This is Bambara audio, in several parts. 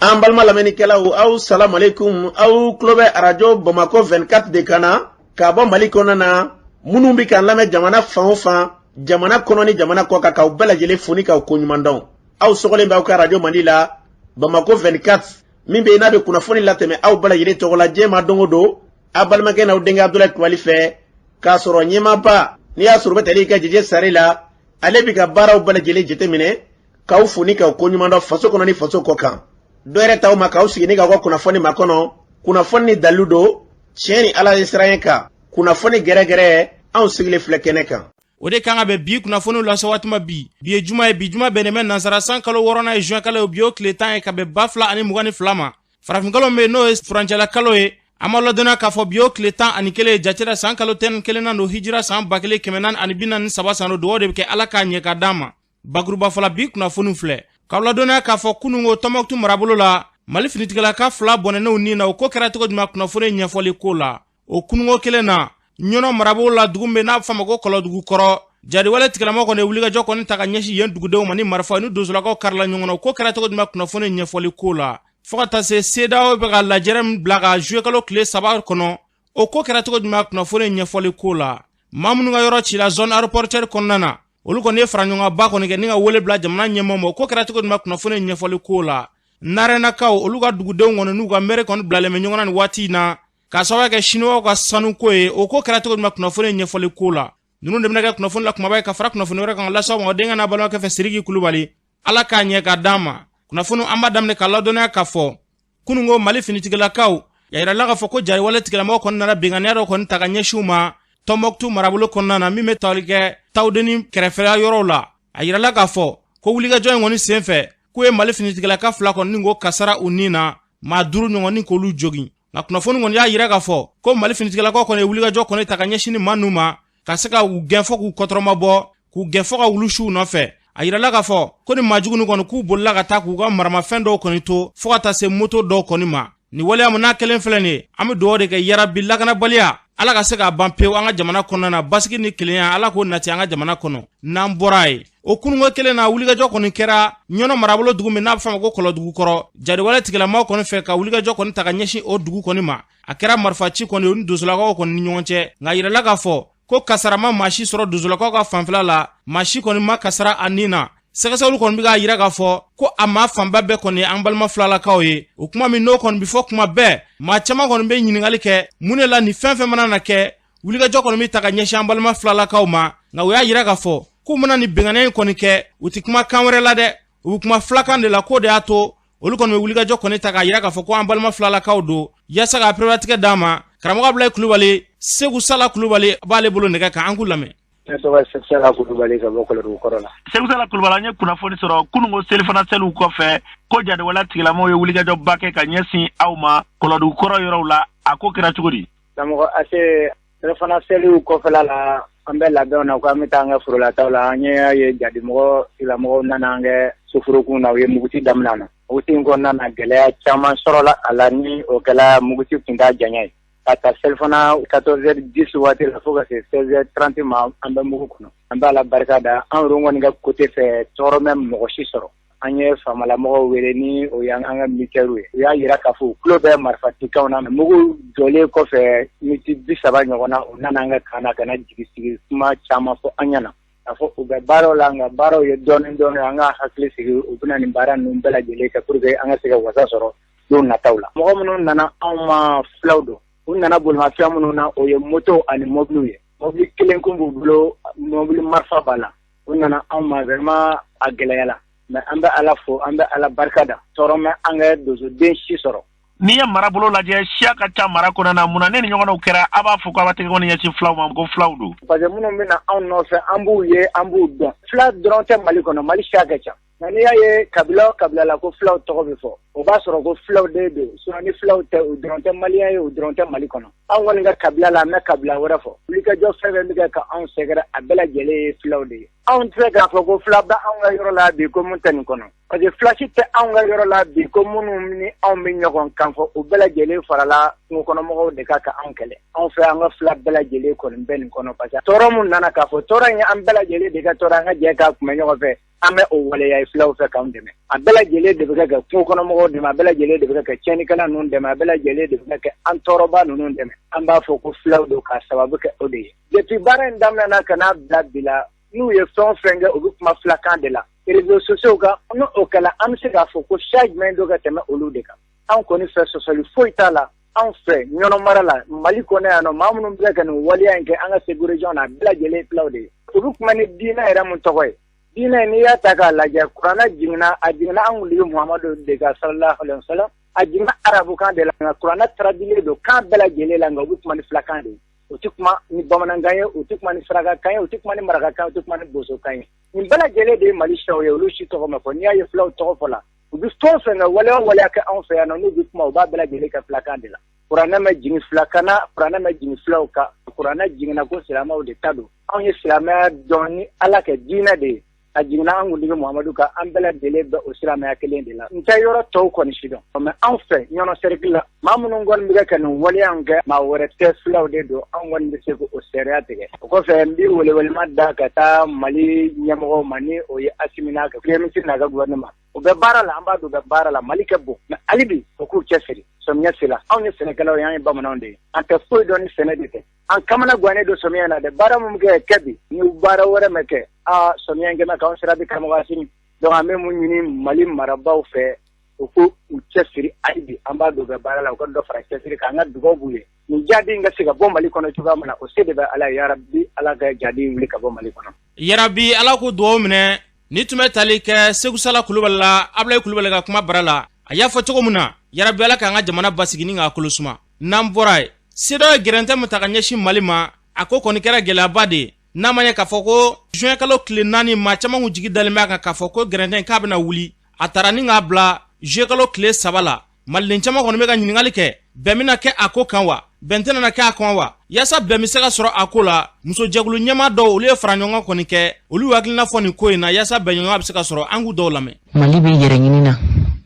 An balima lamɛnnikɛlaw, aw salamu aleykum. Aw tulo bɛ Arajo Bamakɔ 24 de kan na k'a bɔ Mali kɔnɔna na. Minnu bɛ k'an lamɛn jamana fan o fan, jamana kɔnɔ ni jamana kɔ kan, k'aw bɛɛ lajɛlen fo ni k'aw koɲuman dɔn. Aw sɔgɔlen bɛ aw ka arajo mandi la, Bamakɔ 24, min bɛ yen n'a bɛ kunnafoni latɛmɛ aw bɛɛ lajɛlen tɔgɔ la diɲɛ ma don o don, aw balimakɛ n'aw denkɛ Abudulayi Kulubali fɛ, k'a sɔrɔ ɲɛmaaba n'i y'a sɔrɔ u bɛ tali kɛ Jeje Sare la, ale bɛ ka baaraw bɛɛ lajɛlen jateminɛ, k'aw fo ni k'aw koɲuman dɔn faso kɔnɔ ni faso kɔ kan. Dɔ yɛrɛ t'aw ma k'aw sigi ni k'aw ka kunnafoni makɔnɔ, kunnafoni ni dalilu don, tiɲɛ ni Ala ye siran kan, kunnafoni gɛrɛgɛrɛ, anw sigilen filɛ kɛnɛ kan. O de kan ka bɛn bi kunnafoniw lase waati ma bi. Bi ye juma ye, bi juma bɛnnen bɛ nansara san kalo 6nan ye, juin kalo ye, bi y'o tile 10 ye ka bɛn 2022 ma. Farafinkalo min bɛ yen, n'o ye furancɛla kalo ye, an b'a ladɔnniya k'a fɔ bi y'o tile 11 ye jate la, san kalo 11nan don, hijira san 1443 san don. Dugawu de bɛ kɛ, Ala k'a ɲɛ ka d'an ma. Bakuruba fɔla, bi kunnafoniw filɛ k'aw ladɔnniya k'a fɔ kununko Tɔnbɔkutu marabolo la, Mali finitigilaka 2 bɔnɛnenw ni na. O ko kɛra cogo jumɛn? Kunnafoni ɲɛfɔli ko la, o kununko kelen na, Ɲɔnɔ marabolo la, dugu min n'a bɛ f'a ma ko Kɔlɔdugu kɔrɔ, jadiwale tigilamɔgɔ kɔni ye wulikajɔ kɔni ta ka ɲɛsin yen dugudenw ma ni marifa ni donsolakaw karila ɲɔgɔn na. O ko kɛra cogo jumɛn? Kunnafoni ɲɛfɔli ko la, fo ka taa se CEDEAO bɛ ka lajɛrɛ min bila ka juillet kalo tile 3 kɔnɔ, o ko kɛra cogo jumɛn? Kunnafoni ɲɛfɔli ko la, maa minnu ka yɔrɔ cila zone aéroportuaire kɔnɔna na, olu kɔni ye faraɲɔgɔnba kɔni kɛ ni ka wele bila jamana ɲɛmɔgɔ ma. O ko kɛra cogo jumɛn? Kunnafoni ɲɛfɔli ko la, Narɛnakaw, olu ka dugudenw kɔni n'u ka maire kɔni bilalen bɛ ɲɔgɔn na nin waati in na k'a sababu kɛ siniwaw ka sanuko ye. O ko kɛra cogo jumɛn? Kunnafoni ɲɛfɔli ko la, ninnu de bɛna kɛ kunnafoni la kumaba ye ka fara kunnafoni wɛrɛ kan lase aw ma denkɛ n'a balimakɛ fɛ, Siriki Kulubali. Ala k'a ɲɛ ka d'an ma. Kunnafoni, an b'a daminɛ ka ladɔnniya k'a fɔ kununko Mali finitigilakaw a yirala k'a fɔ ko jariwale tigilamɔgɔ kɔni nana binkanniya dɔ kɔni ta ka ɲɛsin u ma Tɔnbɔkutu marabolo kɔnɔna na, min bɛ tali kɛ Tawudeni kɛrɛfɛla yɔrɔw la. A yirala k'a fɔ ko wulikajɔ in kɔni senfɛ, k'u ye Mali finitigilaka 2 kɔni ni ko kasara u ni na, maa 5 ɲɔgɔn ni k'olu jogin. Nka kunnafoni kɔni y'a yira k'a fɔ ko Mali finitigilakaw kɔni ye wulikajɔ kɔni ta ka ɲɛsin ni maa ninnu ma, ka se ka u gɛn fɔ k'u kɔtɔrɔma bɔ, k'u gɛn fɔ ka wulusiw nɔfɛ. A yirala k'a fɔ ko ni maajugu ninnu kɔni, k'u bolila ka taa k'u ka maramafɛn dɔw kɔni to, fo ka taa se moto dɔw kɔni ma. Nin waleya mun n'a kɛlen filɛ nin ye, an bɛ dugawu de kɛ, yarabi lakanabaliya, Ala ka se k'a ban pewu an ka jamana kɔnɔna na. Basigi ni kelenya, Ala k'o nati an ka jamana kɔnɔ. N'an bɔra yen, o kununko kelen na, wulikajɔ kɔni kɛra Ɲɔnɔ marabolo dugu min n'a bɛ f'a ma ko Kɔlɔdugu kɔrɔ, jariwale tigilamɔgɔw kɔni fɛ ka wulikajɔ kɔni ta ka ɲɛsin o dugu kɔni ma. A kɛra marifaci kɔni o ni donsolakaw kɔni ni ɲɔgɔn cɛ, nka yirala k'a fɔ ko kasara ma maa si sɔrɔ donsolakaw ka fanfɛla la, maa si kɔni ma kasara a nin na. Sɛgɛsɛgɛliw kɔni bɛ k'a yira k'a fɔ ko a maa fanba bɛɛ kɔni ye an balima filalakaw ye. O kuma min n'o kɔni bɛ fɔ kuma bɛɛ, maa caman kɔni bɛ ɲininkali kɛ mun de la nin fɛn fɛn mana na kɛ, wulikajɔ kɔni bɛ ta ka ɲɛsin an balima filalakaw ma. Nka u y'a yira k'a fɔ k'u mana nin binkanni in kɔni kɛ, u tɛ kuma kan wɛrɛ la dɛ, u bɛ kuma filakan de la, k'o de y'a to olu kɔni bɛ wulikajɔ kɔni ta k'a yira k'a fɔ ko an balima filalakaw don, yaasa ka pereperelatigɛ d'an ma. Karamɔgɔ Abulayi Kulubali, Segu Sala Kulubali b'ale bolo nɛgɛ kan, an k'u lamɛn. Ne tɔgɔ ye Segu Sala Kulubali ka bɔ Kɔlɔdugu kɔrɔ la. Segu Sala Kulubali, an ye kunnafoni sɔrɔ kununko selifana seliw kɔfɛ ko jadiwale tigilamɔgɔw ye wulikajɔba kɛ ka ɲɛsin aw ma Kɔlɔdugu kɔrɔ yɔrɔw la. A ko kɛra cogo di? Karamɔgɔ Ase, selifana seliw kɔfɛla la, an bɛ labɛnw na ko an bɛ taa an ka forolataw la. An y'a ye jadimɔgɔ tigilamɔgɔw nana an kɛ soforokun na, u ye muguci daminɛ na. Muguci in kɔnɔna na, gɛlɛya caman sɔrɔla a la, ni o kɛla muguci kun t'a janya ye. Ka taa selifana 14h10 waati la fo ka se 16h30 ma, an bɛ mugu kɔnɔ. An b'a la barika da, an yɛrɛ kɔni ka côté fɛ, tɔɔrɔ mɛ mɔgɔ si sɔrɔ. An ye faamalamɔgɔw wele, ni o y'an ka militaires ye, u y'a jira k'a fɔ u tulo bɛ marifatikanw na. Mugu jɔlen kɔfɛ miniti 30 ɲɔgɔn na, u nana an ka camp na ka na jigi sigi kuma caman fɔ an ɲɛna, k'a fɔ u bɛ baaraw la, nka baaraw ye dɔɔnin dɔɔnin. An ka hakili sigi, u bɛna nin baara ninnu bɛɛ lajɛlen kɛ pour que an ka se ka wasa sɔrɔ don nataw la. Mɔgɔ minnu nana anw ma, filaw don. U nana bolimafɛn minnu na, o ye moto ani mobiliw ye. Mobili kelen kun b'u bolo, mobili marifa b'a la. U nana anw ma, vraiment a gɛlɛyala, mais an bɛ Ala fo, an bɛ Ala barika da, tɔɔrɔ mɛ an ka donsoden si sɔrɔ. N'i ye marabolo lajɛ, siya ka ca mara kɔnɔna na. Mun na ne ni ɲɔgɔnnaw kɛra, a b'a fɔ ko a b'a tɛgɛ kɔni ɲɛsin filaw ma ko filaw don? Parce que minnu bɛ na anw nɔfɛ, an b'u ye, an b'u dɔn. Fila dɔrɔn tɛ Mali kɔnɔ, Mali siya ka ca. Nka n'i y'a ye kabila o kabila la ko filaw tɔgɔ bɛ fɔ, o b'a sɔrɔ ko filaw de don. Sinon ni filaw tɛ, u dɔrɔn tɛ maliyɛn ye, u dɔrɔn tɛ Mali kɔnɔ. Anw kɔni ka kabila la, an bɛ kabila wɛrɛ fɔ. Wulikajɔ fɛn fɛn bɛ kɛ ka anw sɛgɛrɛ, a bɛɛ lajɛlen ye filaw de ye. Anw tɛ se k'a fɔ ko fila bɛ anw ka yɔrɔ la bi ko mun tɛ nin kɔnɔ, parce que fila si tɛ anw ka yɔrɔ la bi ko minnu ni anw bɛ ɲɔgɔn kan fɔ, u bɛɛ lajɛlen farala kungo kɔnɔmɔgɔw de kan ka anw kɛlɛ. Anw fɛ an ka fila bɛɛ lajɛlen kɔni bɛ nin kɔnɔ, parce que tɔɔrɔ mun nana k'a fɔ tɔɔrɔ in ye an bɛɛ lajɛlen de ka tɔɔrɔ, an ka jɛ k'a kunbɛn ɲɔgɔn fɛ, an bɛ o waleya ye filaw fɛ k'anw dɛmɛ. A bɛɛ lajɛlen de bɛ kɛ ka kungo kɔnɔmɔgɔw dɛmɛ, a bɛɛ lajɛlen de bɛ kɛ ka tiɲɛnikɛla ninnu dɛmɛ, a bɛɛ lajɛlen de bɛ kɛ an tɔɔrɔba ninnu dɛmɛ. An b'a fɔ ko filaw don k'a sababu kɛ o de ye. Depuis baara in daminɛna ka n'a bila bi la, n'u ye fɛn o fɛn kɛ, u bɛ kuma filakan de la réseaux sociaux kan. N'o o kɛla, an bɛ se k'a fɔ ko siya jumɛn don ka tɛmɛ olu de kan? Anw kɔni fɛ, sɔsɔli foyi t'a la. Anw fɛ Ɲɔnɔ mara la, Mali kɔnɔ yan nɔ, maa minnu bɛ ka nin waleya in kɛ an ka Segu région na, a bɛɛ lajɛlen filaw de ye. U bɛ kuma ni diinɛ yɛrɛ mun tɔgɔ ye? Diinɛ, n'i y'a ta k'a lajɛ, kuranɛ jiginna, a jiginna an kuntigi Muhamadu de kan sallallahu alaihi wasallam, a jiginna arabukan de la, nka kuranɛ traduit don kan bɛɛ lajɛlen la, nka u bɛ kuma ni filakan de ye. U tɛ kuma ni bamanankan ye, u tɛ kuma ni sarakakan ye, u tɛ kuma ni marakakan ye, u tɛ kuma ni bosokan ye. Nin bɛɛ lajɛlen de ye Mali siyaw ye, olu si tɔgɔ ma fɔ. N'i y'a ye filaw tɔgɔ fɔ la, u bɛ fɛn o fɛn kɛ, waleya o waleya kɛ anw fɛ yan nɔ, n'u bɛ kuma, u b'a bɛɛ lajɛlen kɛ filakan de la. Kuranɛ ma jigin filakan na, kuranɛ ma jigin filaw kan, kuranɛ jiginna ko silamɛw de ta don. Anw ye silamɛya dɔn ni Ala kɛ diinɛ de ye, a jiginna an kuntigi Muhamadu kan, an bɛɛ lajɛlen bɛ o silamɛya kelen de la. N tɛ yɔrɔ tɔw kɔni si dɔn, mais anw fɛ Ɲɔnɔ cercle la, maa minnu kɔni bɛ ka nin waleya in kɛ, maa wɛrɛ tɛ, filaw de don. Anw kɔni bɛ se k'o seereya tigɛ. O kɔfɛ, n bɛ welewelema da ka taa Mali ɲɛmɔgɔw ma, ni o ye Asimi n'a ka premier ministre n'a ka gouvernement. U bɛ baara la, an b'a dɔn u bɛ baara la, Mali kɛ bon, mais hali bi u k'u cɛsiri. Samiya sera, anw ye sɛnɛkɛlaw ye, an ye bamananw de ye, an tɛ foyi dɔn ni sɛnɛ de tɛ. An kamana gannen don samiya na dɛ. Baara mun bɛ kɛ bi, ni baara wɛrɛ ma kɛ, aa, samiya in kɛmɛ k'anw sira bi karamɔgɔ Asimi. Donc an bɛ mun ɲini Mali marabaaw fɛ? U ko u cɛsiri hali bi, an b'a dɔn u bɛ baara la, u ka dɔ fara cɛsiri kan. An ka dugawu b'u ye, nin jadi in ka se ka bɔ Mali kɔnɔ cogoya min na, o se de bɛ Ala ye. Yarabi, Ala ka jadi in wuli ka bɔ Mali kɔnɔ. Yarabi, Ala ko dugawu minɛ. Ni tun bɛ tali kɛ Segu Sala Kulubali la, Abulayi Kulubali ka kuma bara la, a y'a fɔ cogo min na, yarabi, Ala k'an ka jamana basigi ni k'a kolo suma. N'an bɔra yen, CEDEAO ye gɛrɛntɛ min ta ka ɲɛsin Mali ma, a ko kɔni kɛra gɛlɛyaba de ye, n'a ma ɲɛ k'a fɔ ko juin kalo tile 4, maa caman kun jigi dalen b'a kan k'a fɔ ko gɛrɛntɛ in k'a bɛna wuli. A taara ni k'a bila juillet kalo tile 3 la. Maliden caman kɔni bɛ ka ɲininkali kɛ: bɛn bɛna kɛ a ko kan wa? Bɛn tɛna kɛ a kan wa? Yaasa bɛn bɛ se ka sɔrɔ a ko la, musojɛkulu ɲɛmaa dɔw, olu ye fara ɲɔgɔn kɔni kɛ, olu y'u hakilina fɔ nin ko in na, yaasa bɛnɲɔgɔnya bɛ se ka sɔrɔ. An k'u dɔw lamɛn. Mali bɛ yɛrɛ ɲini na,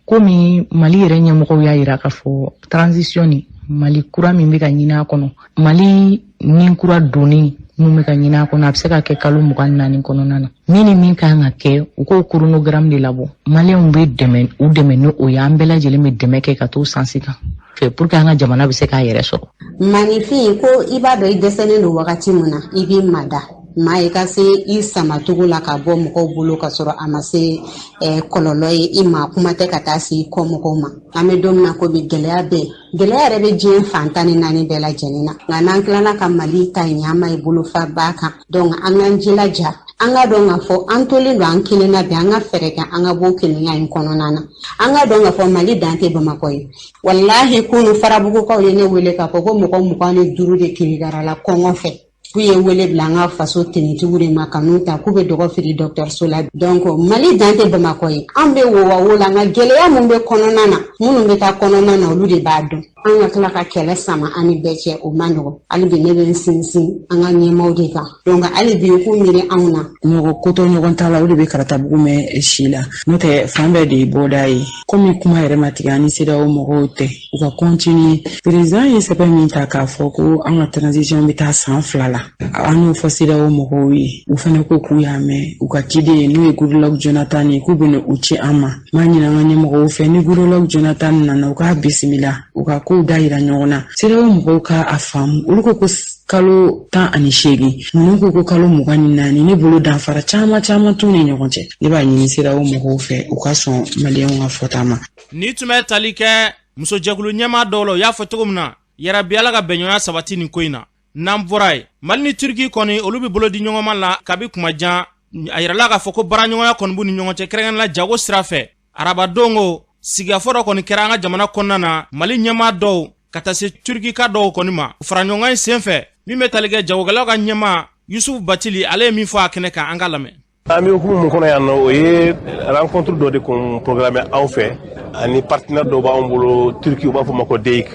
komi Mali yɛrɛ ɲɛmɔgɔw y'a yira k'a fɔ transition ni Mali kura min bɛ ka ɲini a kɔnɔ, Mali ni kura donni mun bɛ ka ɲini a kɔnɔ, a bɛ se ka kɛ kalo 24 kɔnɔna na. Min ni min kan ka kɛ, u k'o chronogramme de labɔ. Maliyɛnw bɛ dɛmɛ, u dɛmɛ ni o ye, an bɛɛ lajɛlen bɛ dɛmɛ kɛ ka t'o sens kan fɛ pour que an ka jamana bɛ se k'a yɛrɛ sɔrɔ. Maninfin ko i b'a dɔn i dɛsɛlen don wagati min na, i b'i mada maa i ka se i samacogo la ka bɔ mɔgɔw bolo ka sɔrɔ a ma se kɔlɔlɔ ye i ma, kuma tɛ ka taa se i kɔmɔgɔw ma. An bɛ don min na ko bi, gɛlɛya bɛ yen, gɛlɛya yɛrɛ bɛ diɲɛ fan 14 bɛɛ lajɛlen na, nka n'an tilala ka Mali ta ɲama ye bolofaba kan. Donc an k'an jilaja, an ka dɔn k'a fɔ an tolen don an kelen na bi, an ka fɛɛrɛ kɛ an ka bɔ kelenya in kɔnɔna na. An ka dɔn k'a fɔ Mali dan tɛ Bamakɔ ye. Walahi, kunu Farabugukaw ye ne wele k'a fɔ ko mɔgɔ 25 de kirikarala kɔngɔ fɛ, k'u ye wele bila an ka faso tenitigiw de ma ka n'u ta, k'u bɛ dɔgɔ feere dɔgɔtɔrɔso la. Donc Mali dan tɛ Bamakɔ ye. An bɛ wowa wo la, nka gɛlɛya mun bɛ kɔnɔna na, minnu bɛ taa kɔnɔna na, olu de b'a dɔn. An ka tila ka kɛlɛ sama an ni bɛɛ cɛ, o man nɔgɔn. Hali bi ne bɛ n sinsin an ka ɲɛmaaw de kan. Donc hali bi u k'u miiri anw na. Mɔgɔ kotɔ ɲɔgɔn t'a la, o de bɛ karatabugu mɛn si la, n'o tɛ fan bɛɛ de ye bɔda ye. Komi kuma yɛrɛ ma tigɛ an ni CEDEAO mɔgɔw tɛ, u ka continuer. Président ye sɛbɛn min ta k'a fɔ ko an ka transition bɛ taa san 2 la, an y'o fɔ CEDEAO mɔgɔw ye, u fana ko k'u y'a mɛn. U ka ciden, n'o ye Goodluck Jonathan ye, k'u bɛna u ci an ma. N b'a ɲini an ka ɲɛmɔgɔw fɛ, ni Goodluck Jonathan nana, u k'a bisimila, u ka kow da yira ɲɔgɔn na. CEDEAO mɔgɔw ka a faamu, olu ko ko kalo 18, ninnu ko ko kalo 24. Ne bolo, danfara caman caman t'u ni ɲɔgɔn cɛ. Ne b'a ɲini CEDEAO mɔgɔw fɛ, u ka sɔn maliyɛnw ka fɔta ma. Ni tun bɛ tali kɛ musojɛkulu ɲɛmaa dɔw la, u y'a fɔ cogo min na, yarabi, Ala ka bɛnɲɔgɔnya sabati nin ko in na. N'an bɔra yen, Mali ni Turiki kɔni, olu bɛ bolo di ɲɔgɔnma la kabi kuma jan. A yirala k'a fɔ ko baaraɲɔgɔnya kɔni b'u ni ɲɔgɔn cɛ, kɛrɛnkɛrɛnnenya jago sira fɛ. Arabadon ko sigikafɔ dɔ kɔni kɛra an ka jamana kɔnɔna na, Mali ɲɛmaa dɔw ka taa se Turikika dɔw kɔni ma. Fara ɲɔgɔnkan in sen fɛ, min bɛ tali kɛ jagokɛlaw ka ɲɛmaa Yusufu Batili, ale ye min fɔ a kɛnɛ kan, an ka lamɛn. An bɛ hukumu min kɔnɔ yan nɔ, o ye rencontre dɔ de kun programme anw fɛ ani partenaire dɔw b'anw bolo Turki, u b'a fɔ ma ko DEIK.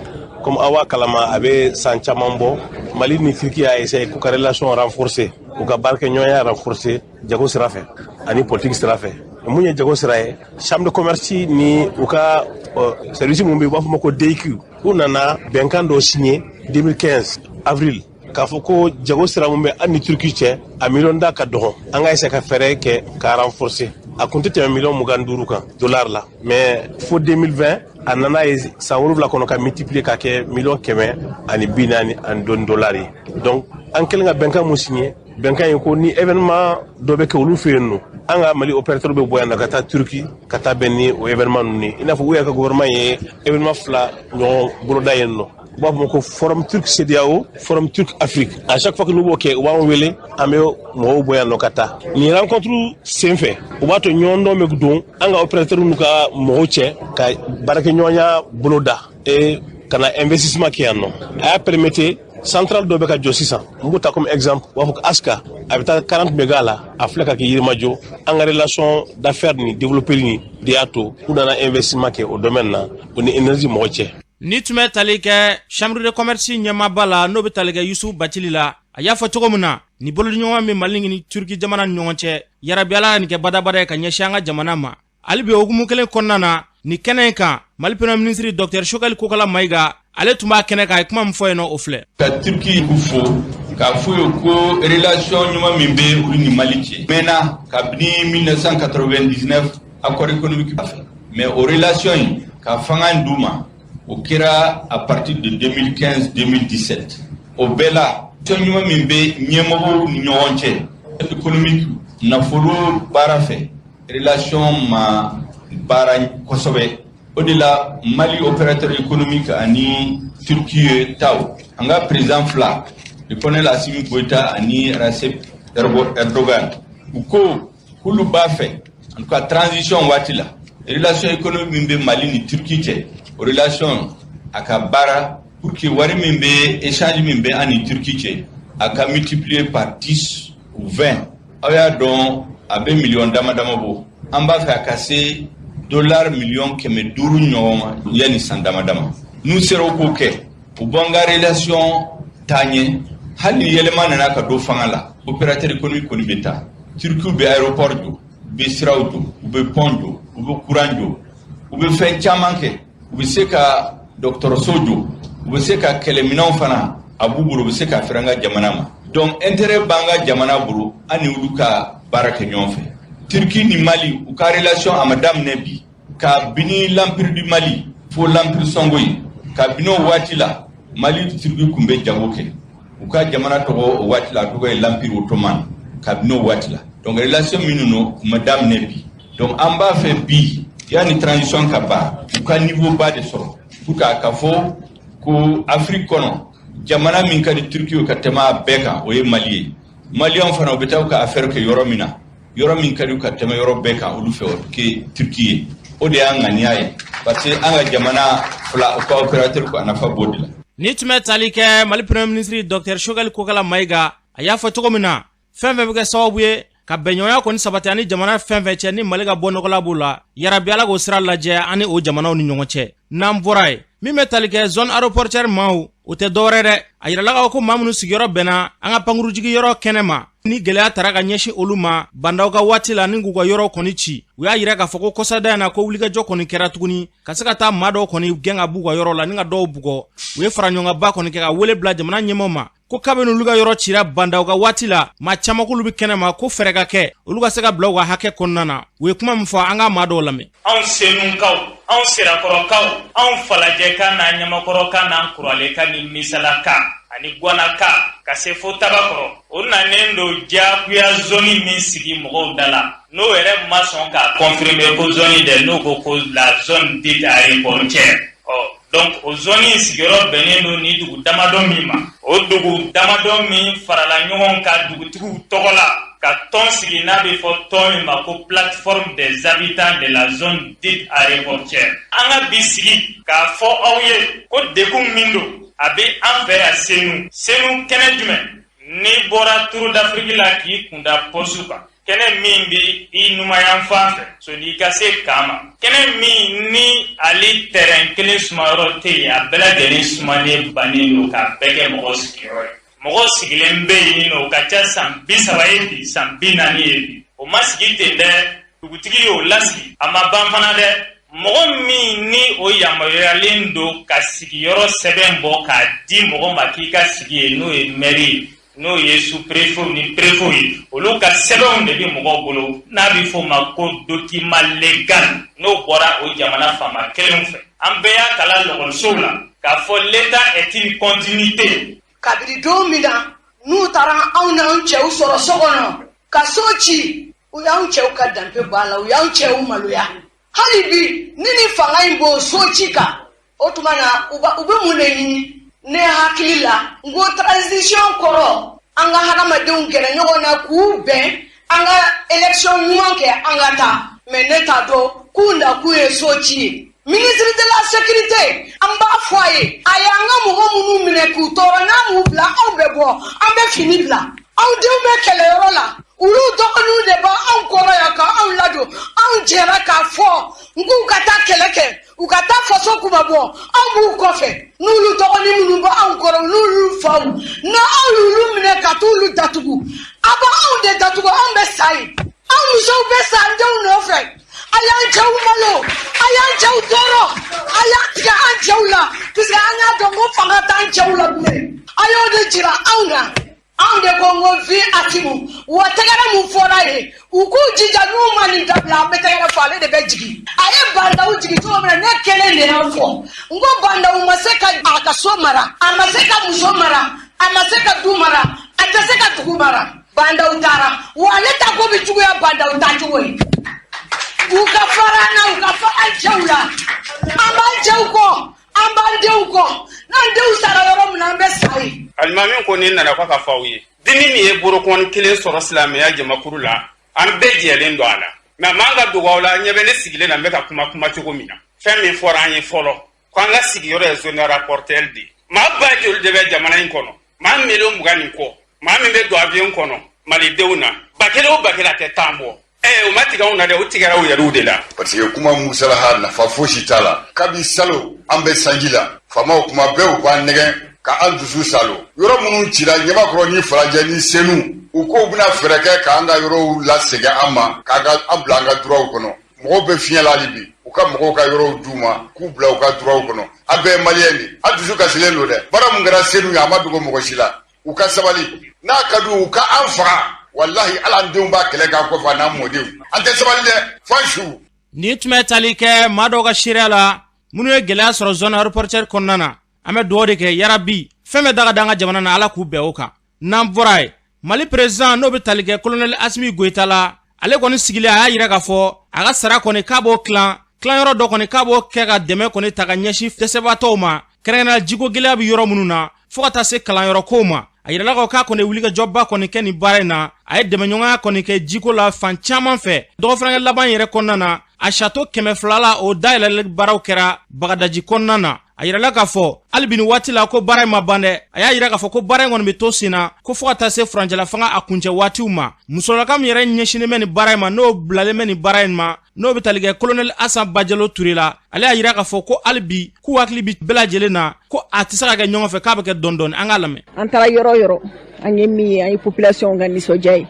Comme aw b'a kalama, a bɛ san caman bɔ, Mali ni Turki y'a essayer k'u ka relation renforcer. u ka baarakɛɲɔgɔnya renforcer jago sira fɛ ani politique sira fɛ. Mun ye jago sira ye, chambre de commerce ni u ka service mun bɛ yen, u b'a fɔ ma ko DIQ, u nana bɛnkan dɔ signé 2015 avril k'a fɔ ko jago sira mun bɛ an ni Turki cɛ, a miliyɔn da ka dɔgɔn, an ka essayer ka fɛɛrɛ kɛ k'a renforcer. A kun tɛ tɛmɛ miliyɔn 25 kan dollar la, mais fo 2020 a nana ye san 7 kɔnɔ ka multiplier ka kɛ miliyɔn 140 ani dɔɔni dollar ye. Donc an kɛlen ka bɛnkan mun signé, bɛnkan ye ko ni événement dɔ bɛ kɛ olu fɛ yen nɔ, an ka Mali opérateur bɛ bɔ yan na ka taa Turki ka taa bɛn ni o événement ninnu ye. I n'a fɔ u yɛrɛ ka gouvernement ye événement fila ɲɔgɔn boloda yen nɔ, u b'a fɔ ko Forum Turc CEDEAO, Forum Turc Afrique. À chaque fois que n'u b'o kɛ, u b'an wele, an bɛ mɔgɔw bɔ yan nɔ ka taa nin rencontre senfɛ. U b'a to ɲɔgɔndɔn bɛ don an ka opérateur n'u ka mɔgɔw cɛ ka baarakɛɲɔgɔnya boloda et ka na investissement kɛ yan nɔ. A y'a permettre centrale dɔ bɛ ka jɔ sisan, n b'o ta comme exemple, u b'a fɔ ko Aska, a bɛ taa 40 méga la, a filɛ ka kɛ Yirimajɔ. An ka relation d'affaires ni développer ni de y'a to u nana investissement kɛ o domaine na, o ni énergie mɔgɔ cɛ. Ni tun bɛ tali kɛ chambre de commerce ɲɛmaaba la, n'o bɛ tali kɛ Yusu Bacili la, a y'a fɔ cogo min na ni bolodiɲɔgɔn min Mali ni Turki jamana ni ɲɔgɔn cɛ, yarabi Ala nin kɛ badabada ye ka ɲɛsin an ka jamana ma. Hali bi hukumu kelen kɔnɔna na, nin kɛnɛ in kan, Mali premier ministre Dr Choguel Kokala Mayiga, ale tun b'a kɛnɛ kan. A ye kuma min fɔ yen nɔ, o filɛ. Ka Turki fo k'a fɔ ye ko relation ɲuman min bɛ olu ni Mali cɛ mɛnna kabini 1999 accord économique fɛ, mais o relation in ka fanga d'u ma, o kɛra à partir de 2015 2017. O bɛɛ la, relation ɲuman min bɛ ɲɛmɔgɔw ni ɲɔgɔn cɛ économique nafolo baara fɛ, relation ma baara kosɛbɛ. O de la Mali opérateur économique ani Turquie ye taw, an ka président fila, le colonel Assimi Goïta ani Recep Erdogan, u ko k'olu b'a fɛ, en tout cas transition waati la, relation économique min bɛ Mali ni Turquie cɛ, o relation a ka baara pour que wari min bɛ échange min bɛ an ni Turquie cɛ, a ka multiplier par 10 ou 20. Aw y'a dɔn, a bɛ miliyɔn dama dama bɔ, an b'a fɛ a ka se dollar miliyɔn 500 ɲɔgɔn ma yanni san dama dama. N'u sera o k'o kɛ, u b'an ka relation taa ɲɛ. Hali ni yɛlɛma nana ka don fanga la, opérateur économique kɔni bɛ taa. Turkiw bɛ aéroport jɔ, u bɛ siraw jɔ, u bɛ pont jɔ, u bɛ courant jɔ, u bɛ fɛn caman kɛ, u bɛ se ka dɔgɔtɔrɔso jɔ, u bɛ se ka kɛlɛminɛnw fana a b'u bolo, u bɛ se ka feere an ka jamana ma. Donc intérêt b'an ka jamana bolo an ni olu ka baara kɛ ɲɔgɔn fɛ. Turquie ni Mali, u ka relation a ma daminɛ bi. Kabini l'Empire du Mali fo l'Empire Songoyi, kabini o waati la, Mali Turquie kun bɛ jago kɛ. U ka jamana tɔgɔ o waati la, a tɔgɔ ye l'Empire ottoman, kabini o waati la. Donc relation minnu no, u ma daminɛ bi. Donc an b'a fɛ bi, yanni transition ka ban, u ka niveau ba de sɔrɔ pour que a ka fɔ ko Afrique kɔnɔ, jamana min ka di Turquie ka tɛmɛ a bɛɛ kan, o ye Mali ye. Maliyɛnw fana, u bɛ taa u ka affaire kɛ yɔrɔ min na, yɔrɔ min ka di ka tɛmɛ yɔrɔ bɛɛ kan olu fɛ, o kɛ Turquie ye. O de y'an ŋaniya ye, parce que an ka jamana fila, u ka opérateur ko a nafa b'o de la. Ni tun bɛ tali kɛ Mali premier ministre Dr Choguel Kokala Mayiga, a y'a fɔ cogo min na, fɛn fɛn bɛ kɛ sababu ye ka bɛnɲɔgɔnya kɔni sabati ani jamana fɛn fɛn cɛ, ni Mali ka bɔ nɔgɔla b'o la, yarabi Ala k'o sira lajɛ ani o jamanaw ni ɲɔgɔn cɛ. N'an bɔra yen, min bɛ tali kɛ zone aéroportuaire maaw, o tɛ dɔwɛrɛ dɛ, a yirala k'a fɔ ko maa minnu sigiyɔrɔ bɛnna an ka pankurujigiyɔrɔ kɛnɛ ma, ni gɛlɛya tara ka ɲɛsin olu ma bandaw ka waati la ni k'u ka yɔrɔ kɔni ci, u y'a yira k'a fɔ ko kɔsada in na, ko wulikajɔ kɔni kɛra tuguni ka se ka taa maa dɔw kɔni gɛn ka b'u ka yɔrɔ la ni ka dɔw bugɔ. U ye fara ɲɔgɔnkanba kɔni kɛ ka wele bila jamana ɲɛmɔgɔ ma ko kabini olu ka yɔrɔ cira bandaw ka waati la, maa caman k'olu bɛ kɛnɛ ma, ko fɛɛrɛ ka kɛ olu ka se ka bila u ka hakɛ kɔnɔna na. U ye kuma min fɔ, an ka maa dɔw lamɛn. Anw Senukaw, anw Sirakɔrɔkaw, anw Falajɛka n'an Ɲamakɔrɔka n'an Kuraleka ni Misalaka ani Guwanaka ka se fo Tabakɔrɔ, o nanen don diyagoya zone min sigi mɔgɔw da la, n'o yɛrɛ ma sɔn k'a confirmer ko zone dɛ, n'o ko ko la zone dite aéroportuaire. Ɔ donc o zone in sigiyɔrɔ bɛnnen don ni dugu damadɔ min ma, o dugu damadɔ min farala ɲɔgɔn kan dugutigiw tɔgɔ la ka tɔn sigi, n'a bɛ fɔ tɔn min ma ko Plateforme des habitants de la zone dite aéroportuaire. An ka bi sigi k'a fɔ aw ye ko degun min don, a bɛ an fɛ yan Senu. Senu kɛnɛ jumɛn? N'i bɔra Tour d'Afrique la k'i kunda poste kan, kɛnɛ min bɛ i numayan fan fɛ soni i ka se kan ma, kɛnɛ min ni ale terrain kelen sumayɔrɔ tɛ yen, a bɛɛ lajɛlen sumanen bannen don k'a bɛɛ kɛ mɔgɔ sigiyɔrɔ ye. Mɔgɔw sigilen bɛ yen nɔ, o ka ca san 30 ye bi, san 40 ye bi. O ma sigi ten dɛ, dugutigi y'o lasigi. A ma ban fana dɛ. Mɔgɔ min ni o yamaruyalen don ka sigiyɔrɔ sɛbɛn bɔ k'a di mɔgɔ ma k'i ka sigi yen, n'o ye mɛri ye, n'o ye sous-préfet ni préfet ye, olu ka sɛbɛnw de bɛ mɔgɔw bolo, n'a bɛ f'o ma ko document légal, n'o bɔra o jamana faama kelenw fɛ. An bɛɛ y'a kalan lɔkɔlisow la k'a fɔ l'État est une continuité. Kabini don min na n'u taara anw n'anw cɛw sɔrɔ so kɔnɔ ka so ci, u y'anw cɛw ka danbe bɔ a la, u y'anw cɛw maloya. Hali bi ni ni fanga in b'o so ci kan, o tuma na u bɛ mun de ɲini? Ne hakili la, n ko transition kɔrɔ, an ka hadamadenw gɛrɛ ɲɔgɔn na k'u bɛn, an ka élection ɲuman kɛ, an ka taa. Mais ne t'a dɔn k'u nakun ye so ci ye. Ministre de la Sécurité, an b'a fɔ a ye, a y'an ka mɔgɔ minnu minɛ k'u tɔɔrɔ, n'a m'u bila, anw bɛ bɔ, an bɛ fini bila. Anw denw bɛ kɛlɛyɔrɔ la, olu dɔgɔninw de b'anw kɔrɔ yan ka anw ladon. Anw jɛra k'a fɔ n k'u ka taa kɛlɛ kɛ, u ka taa faso kuma bɔ, anw b'u kɔfɛ. N'olu dɔgɔnin minnu bɛ anw kɔrɔ, n'olu faw, n'aw y'olu minɛ ka t'olu datugu, a b'anw de datugu, anw bɛ sa yen. Anw musow bɛ sa an denw nɔfɛ. A y'an cɛw malo, a y'an cɛw tɔɔrɔ, a y'a tigɛ an cɛw la, puisque an y'a dɔn ko fanga t'an cɛw la bilen. A y'o de jira anw na. Anw de ko n ko vive Assimi. Wa tɛgɛrɛ mun fɔra ye, u k'u jija, n'u ma nin dabila, an bɛ tɛgɛrɛ fɔ, ale de bɛ jigin. A ye Bah N'Daw jigin cogo min na, ne kelen de y'a fɔ n ko Bah N'Daw ma se ka a ka so mara, a ma se ka muso mara, a ma se ka du mara, a tɛ se ka dugu mara. Bah N'Daw taara, wa ale ta ko bɛ juguya Bah N'Daw ta cogo ye. U ka fara an na, u ka fara an cɛw la. An b'an cɛw kɔ, an b'an denw kɔ. N'an denw sara yɔrɔ min na, an bɛ sa yen. Alimami ko ne nana ko ka fɔ aw ye, dimi min ye borokɔni kelen sɔrɔ silamɛya jamakuru la, an bɛɛ jɛlen don a la. Mais a man ka dogo aw la, ɲɛ bɛ ne sigilen na, n bɛ ka kuma cogo min na. Fɛn min fɔra an ye fɔlɔ, ko an ka sigiyɔrɔ ye zone aéroportuaire de ye. Maa ba joli de bɛ jamana in kɔnɔ? Maa 20 million nin kɔ. Maa min bɛ don avion kɔnɔ malidenw na, 1000 o 1000, a tɛ 10 bɔ. O ma tigɛ anw na dɛ, o tigɛra u yɛrɛw de la. Parce que kuma musalaha, nafa fosi t'a la. Kabi salo, an bɛ sanji la. Faamaw, kuma bɛɛ u b'an nɛgɛn ka an dusu salo. Yɔrɔ minnu cira, Ɲamakɔrɔ ni Falajɛ ni Senu, u ko u bɛna fɛɛrɛ kɛ k'an ka yɔrɔw lasegin an ma, k'an ka an bila an ka droitw kɔnɔ. Mɔgɔw bɛ fiɲɛ la hali bi. U ka mɔgɔw ka yɔrɔw d'u ma k'u bila u ka droitw kɔnɔ. An bɛɛ ye Malien de, an dusu kasilen don dɛ. Baara mun kɛra Senu ye, a ma dogo mɔgɔ si la. U ka sabali, n'a ka di u ka an faga, walahi, hali an denw b'a kɛlɛ k'an kɔfɛ, n'an mɔdenw. An tɛ sabali dɛ, f'an su. Nin tun bɛ tali kɛ maa dɔw ka seereya la, minnu ye gɛlɛya sɔrɔ zone aéroportuaire kɔnɔna na. An bɛ dugawu de kɛ, yarabi, fɛn bɛɛ da ka da an ka jamana na, Ala k'u bɛn o kan. N'an bɔra yen, Mali président, n'o bɛ tali kɛ colonel Assimi Goïta la, ale kɔni sigilen, a y'a yira k'a fɔ a ka sara kɔni, k'a b'o tilan tilanyɔrɔ dɔ kɔni, k'a b'o kɛ ka dɛmɛ kɔni ta ka ɲɛsin dɛsɛbaatɔw ma, kɛrɛnkɛrɛnnenya jiko gɛlɛya bɛ yɔrɔ minnu na, fo ka taa se kalanyɔrɔ kow ma. A yirala k'a kɔni wulikajɔba kɔni kɛ nin baara in na. A ye dɛmɛɲɔgɔnya kɔni kɛ jiko la fan caman fɛ. Dɔgɔfɛrɛnkɛ laban yɛrɛ kɔnɔna na, a château 200 la, o dayɛlɛli baaraw kɛra Bagadaji kɔnɔna na. A yirala k'a fɔ hali bi nin waati la ko baara in ma ban dɛ. A y'a yira k'a fɔ ko baara in kɔni bɛ to sen na, ko fo ka taa se furancɛla fanga a kuncɛ waatiw ma. Musolaka min yɛrɛ ɲɛsinnen bɛ nin baara in ma, n'o bilalen bɛ nin baara in ma, n'o bɛ tali kɛ colonel Asan Bajalo Ture la, ale y'a yira k'a fɔ ko hali bi k'u hakili bɛ bɛɛ lajɛlen na, ko a tɛ se ka kɛ ɲɔgɔn fɛ, k'a bɛ kɛ dɔɔni dɔɔni. An k'a lamɛn. An taara yɔrɔ yɔrɔ, an ye min ye, an ye population ka nisɔndiya ye.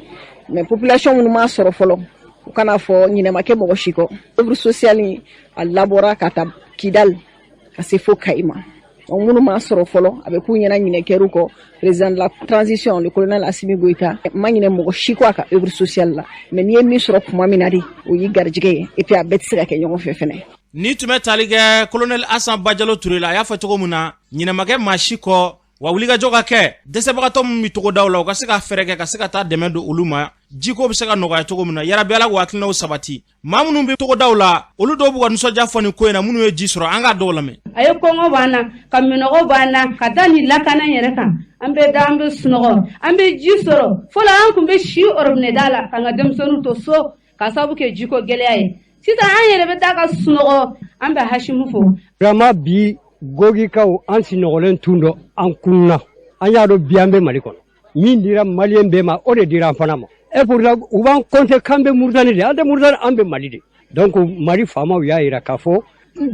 Mais population minnu m'a sɔrɔ fɔlɔ, u kana fɔ ɲinɛ ma kɛ mɔgɔ si kɔ. Œuvre sociale a labɔra ka taa Kidal ka se fo Kayi ma. Donc minnu m'a sɔrɔ fɔlɔ, a bɛ k'u ɲɛna ɲinɛ kɛr'u kɔ. Président de la transition, le colonel Assimi Goïta, ma ɲinɛ mɔgɔ si kɔ a ka œuvre sociale la. Mais n'i ye min sɔrɔ tuma min na de, o y'i garijɛgɛ ye. Et puis a bɛɛ tɛ se ka kɛ ɲɔgɔn fɛ fɛnɛ. Ni tun bɛ tali kɛ colonel Asan Bajalo Ture la, a y'a fɔ cogo min na, ɲinɛ ma kɛ maa si kɔ, wa wulikajɔ ka kɛ dɛsɛbagatɔ min bɛ togodaw la, u ka se ka fɛɛrɛ kɛ ka se ka taa dɛmɛ don olu ma, jiko bɛ se ka nɔgɔya cogo min na. Yarabi, Ala k'u hakilinaw sabati. Maa minnu bɛ togodaw la, olu dɔw b'u ka nisɔndiya fɔ nin ko in na, minnu ye ji sɔrɔ, an k'a dɔw lamɛn. A ye kɔngɔ b'an na, ka minɔgɔ b'an na, ka da nin lakana yɛrɛ kan. An bɛ da, an bɛ sunɔgɔ, an bɛ ji sɔrɔ. Fɔlɔ, an tun bɛ si robinet da la k'an ka denmisɛnninw to so ka sababu kɛ jiko gɛlɛya ye. Sisan an yɛrɛ bɛ taa ka sunɔgɔ. An bɛ Assimi fo. Vraiment, bi Gogikaw, an sinɔgɔlen tun dɔ, an kunna, an y'a dɔn bi an bɛ Mali kɔnɔ. Min dira Malien bɛɛ ma, o de dira an fana ma. Et pourtant u b'an compter k'an bɛ Mauritanie de, an tɛ Mauritanie, an bɛ Mali de. Donc Mali faamaw y'a yira k'a fɔ